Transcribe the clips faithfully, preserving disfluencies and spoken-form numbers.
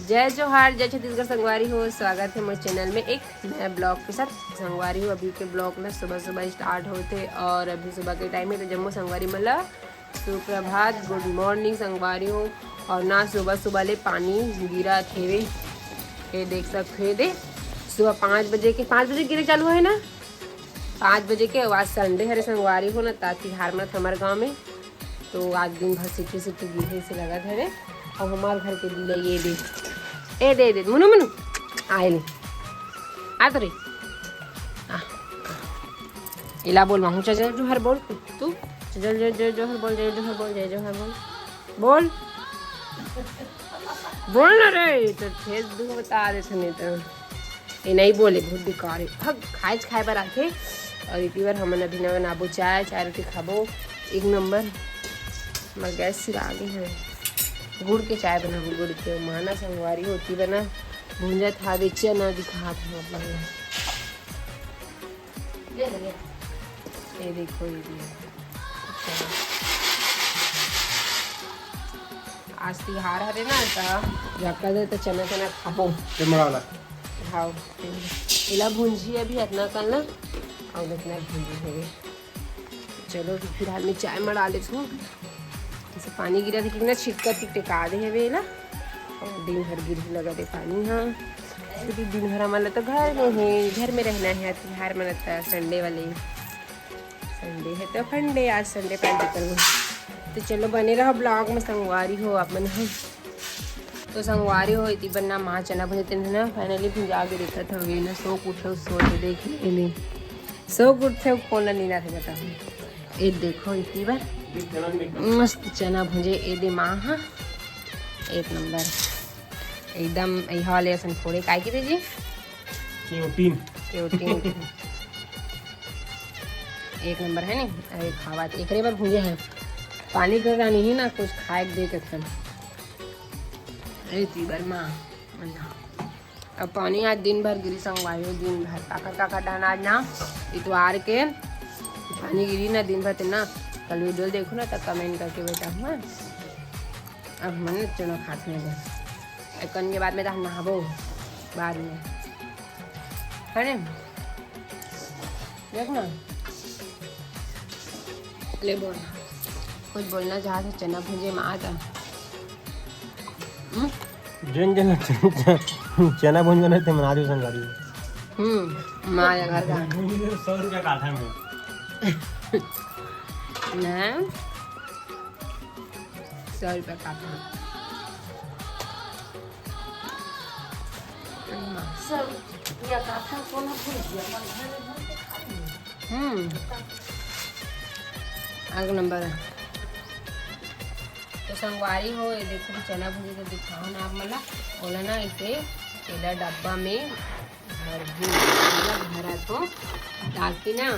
जय जोहार, जय छत्तीसगढ़ संगवारी हो, स्वागत है मोर चैनल में एक नया ब्लॉग के साथ। संगवारी हो, अभी के ब्लॉग ना सुबह सुबह स्टार्ट होते और अभी सुबह के टाइम है, तो जम्मो संगवारी मन ला सुप्रभात, गुड मॉर्निंग संगवारी हो। और ना सुबह सुबह ले पानी गिरत हेवे, ये देख सकते हो, ये दे सुबह पाँच बजे के, पाँच बजे गिरे चालू है ना, पाँच बजे के। आज संडे हरे संगवारी हो ना, ता तिहार मनत हमारे गाँव में, तो आज दिन भर सिटी सिटी गिरे से लगत हवे। अब हमार घर के बिलई ये दे, ए दे दे मुनु मुनु, आए ले, आ तो रे, आ, आ। इला बोल माहू, चल चल जोहर बोल तू, चल चल जय जय जोहर बोल, जय जोहर बोल, जय जोहर बोल, बोल बोल ना रे, तो फेस दुख बता दे नहीं तो। ये नहीं बोले, बहुत बेकार है। हग, खाए खाए बर आथे। और इतनी बार हमन अभी ना बनाबो चाय, चाय रोटी खाबो, एक नंबर। मैं गैस सिरा आगे है, गुड़ के चाय बनाबो, गुड़ के माना संगवारी होती बना, भूंजा था बेचिया ना दिखा था अपन। ये देखो, ये भी है। आज तिहार हरे ना, त जक्का दे त चना चना खाबो। ये मड़ा वाला। हाँ, एला भूंजी अभी अतना कन ना, और इतना भूंजी हवे। चलो, तो फिलहाल मैं चाय मड़ा लेथूँ। जैसे पानी गिरा था, कितना छिटका टिकटिका दे हवे एला। और दिन भर गिरही लगा दे पानी, हाँ। क्योंकि दिन भर हमारा तो घर में है, घर में रहना है, तिहार मनाता है संडे वाले। संडे है तो फंडे, आज संडे पार्टी करूँ। तो चलो बने रहो ब्लॉग में, संगवारी हो आप मन हो। तो संगवारी हो, इति बन्ना माँ चना भुंजे तेन ना, फाइनली भुंजा के देखत हवे ना, सो उठे, सो तो देख ले, सो उठे, कौन ला नीला थे बताओ। ए देखो, इति बार मस्त चना भुंजे, ए दे माँ हा, एक नंबर। एकदम इहा वाले असन फोड़े, काय के दीजिए? केवटीन। केवटीन। एक नंबर है नी। अरे खावा त एकरे बर भूंजे है, पानी के का नहीं ना, कुछ खाए के दे के थन। ए तीबर माँ, अब पानी आज दिन भर गिरी संगवारी, दिन भर काकर काकर डान आज ना, इतवार के पानी गिरी ना दिन भर ते ना। कल वीडियो देखो ना, तब कमेंट करके बेटा हुआ। अब मन चना खात नहीं बस। एकन के बाद में तो हम नहाबो बाद में, है ना? देख ना, ले बोल, कुछ बोलना चाहत है चना भुंजे में आता। हम्म? जेन जेन ला चना, चना भुंजे ना ते मना दो संगवारी। हम्म, माँ या घर का। सौ रुपया काठा में। ना, सौ रुपया काठा। सौ रुपया काठा कोनो भुंजिया, अपन घर में भर के खा ली। हम्म, एक नंबर है। तो संगवारी हो, ये देखो चना भुंजे तो दिखाओ ना आप मन ला। ओला ना इसे एला डब्बा में भर दे, मतलब भरा तो, ताकि ना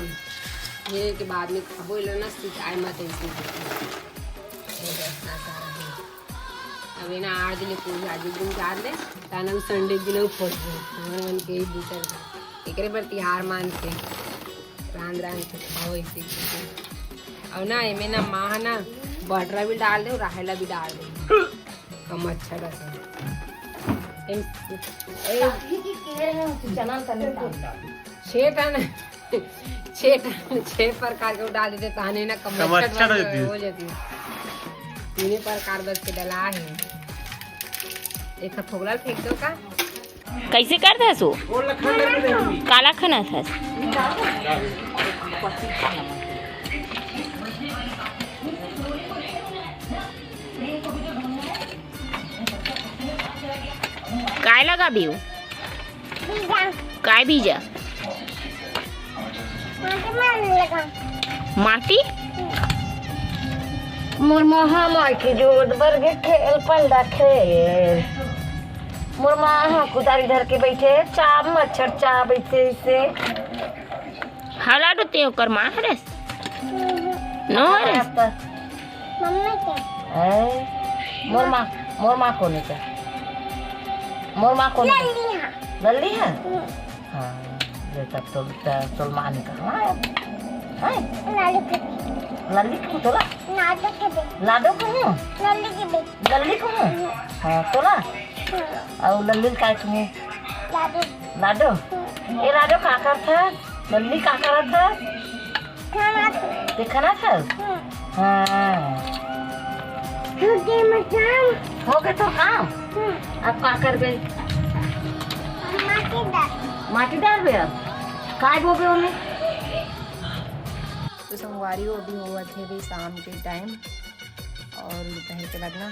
ये के बाद में खाबो, एला ना सिकाय मत ऐसे। ये देखना सारा है। अब ये ना आज ले पूरी आज एक दिन चार ले, ताना संडे दिन फोड़ दे। हमर मन के ही दूसर एकरे बर तिहार मान के रांध रांध के खाओ इसे। और ना एमे ना माँ ना बटरा भी डाल दे, राहेला भी डाल दे। कम अच्छा बस। ए, ए, काकी की कह रहे हो कि चना तने डाल। छह टन, छह टन, छह प्रकार के डाल देते, तहने ना कम कम अच्छा अच्छा बन रहती। हो जाती। तीन प्रकार बस के डला है। एक फोगला फेंक दो का? कैसे कर दे सो? काला खाना था। काय लगाबी? काय बीजा? माटी? मोर महा माई के जोत बर गे खेल पंडा खेल। मोर माँ ह कुदारी धर के बैठे, चाब मच्छर चाब ऐसे ऐसे। हला डोते ओकर माँ हरस? नो हरस? मम्मी के। हैं? मोर माँ, मोर माँ कोने का? मोर माँ कोने का? लल्ली है। लल्ली है? हम्म। हाँ, ले तब तो, त-, तोर माँ ने कहा, हाँ, हैं? लाडो के दे। लल्ली कहूँ तोला? लाडो के दे। लाडो कहूँ? लल्ली के दे। लल्ली कहूँ? हम्म। हाँ, तोला? हम्म। अउ लल्ली ल काय चुने? लाडो। लाडो? ए लाडो का करत हे? लल्ली का करत हे? खाना। ते खाना खाओ? हाँ। हो गए तो काम? अब का करबे? माटी डाल। माटी डालबे अब? काय बोबे ओमे? तो संगवारी हो, अभी होवत हे अभी शाम के टाइम और दोपहर के बाद ना,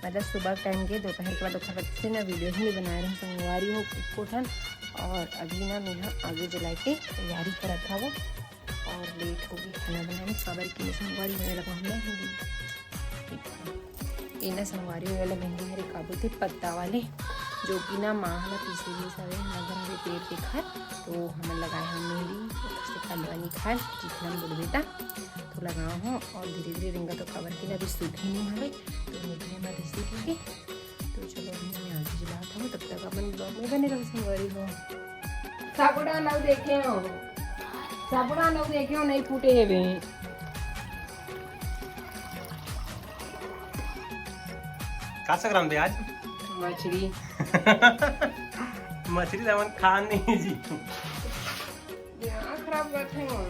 मतलब सुबह टाइम के, दोपहर के बाद ओखर बाद से ना वीडियो ही नहीं बनाए रहे संगवारी हो एको ठन। और अभी ना मैं ह आगी जला के तैयारी करत हवो और लेट हो गई खाना बनाने, काबर कि संगवारी होने लगा हम लोग। ये ना संगवारी वाला मेहंदी हरे का बोलथे पत्ता वाले, जो कि ना माँ ह ना पीसे भी सवे हमर घर में पेड़ के खाए, तो हमन लगाए हम मेहंदी, ओकर से कलवा निकाल, चिखला में बुड़बे ता, तो लगाओ हो और धीरे धीरे रेंगा तो काबर कि ना अभी सूखे नहीं हवे, तो निकले मत इसी के। तो चलो अभी मैं आगी जलात हूँ, तब तक अपन ब्लॉग में बने रहो संगवारी हो। साबुन अउ देखे हो, साबुन अउ देखे हो, नहीं फूटे हे बे। का सक रांधे आज? मछली। मछली तो हमन खा नहीं जी। दिमाग खराब करथे मोर।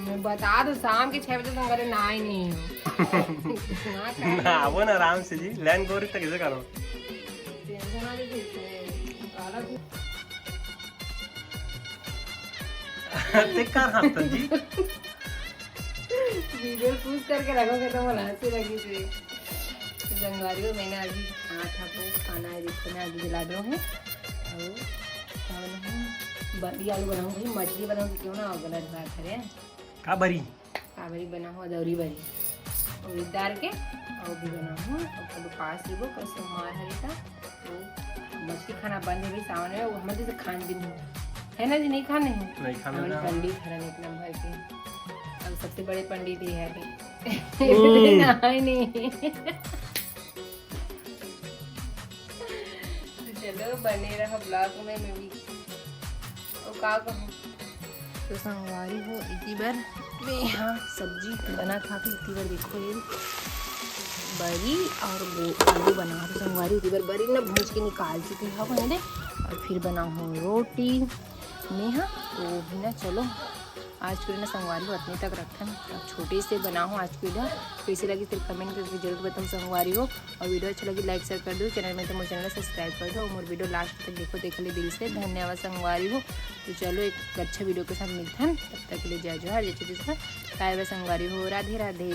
मैं बता दो, शाम के छह बजे तक करे नहाए नहीं हो। दिमाग खराब ना, वो ना आराम से जी, लाइन गोरी तक कैसे करो? टेंशन आ रही थी इसमें। काला कुछ ते का हंसत जी? वीडियो पूछ करके रखोगे तो मोला हंसी लगी थी। तो संगवारी हो, मैं ना अभी हाथ हाथ खाना है, देखो मैं आगी जला दूँ हूँ। और क्या बनाऊँ? बरी आलू बनाऊँ भाई, मछली बनाऊँ कि क्यों ना, गलत बात है। का बरी? का बरी बनाऊँ? अदौरी बरी। उड़ीद दाल के, और भी बनाऊँ। और कल उपास रहिबो, कल सोमवार हरे ता। तो मछली खाना बंद है भाई सावन में, वो हमर जैसे खान भी नहीं है ना जी, नहीं खाने हैं। नहीं खाने हमन ना। पंडित हरन एक नंबर के, अब सबसे बड़े पंडित ये है। हम्म। नहीं, नहीं। तो चलो बने रहो ब्लॉग में, मैं भी ओ का कहूँ। तो संगवारी हो, इति बर मैं यहाँ सब्जी बना था, फिर इति बर देखो ये बरी और वो आलू बना, तो संगवारी इति बर बरी ना भूज के निकाल चुकी हूँ मैंने, और फिर बना हूँ रोटी मैं। हाँ, तो भी ना चलो आज के ना संगवारी हो अतने तक रखन। अब छोटे से बना हूँ आज के वीडियो, कैसे लगी फिर कमेंट करके जरूर बताओ संगवारी हो। और वीडियो अच्छा लगी लाइक शेयर कर दो, चैनल में तो मोर चैनल सब्सक्राइब कर दो और मोर वीडियो लास्ट तक देखो, देख ले दिल से धन्यवाद संगवारी हो। तो चलो एक अच्छा वीडियो के साथ मिलथन, तब तक के लिए जय जोहार, जय छत्तीसगढ़, बाय बाय संगवारी हो, राधे राधे।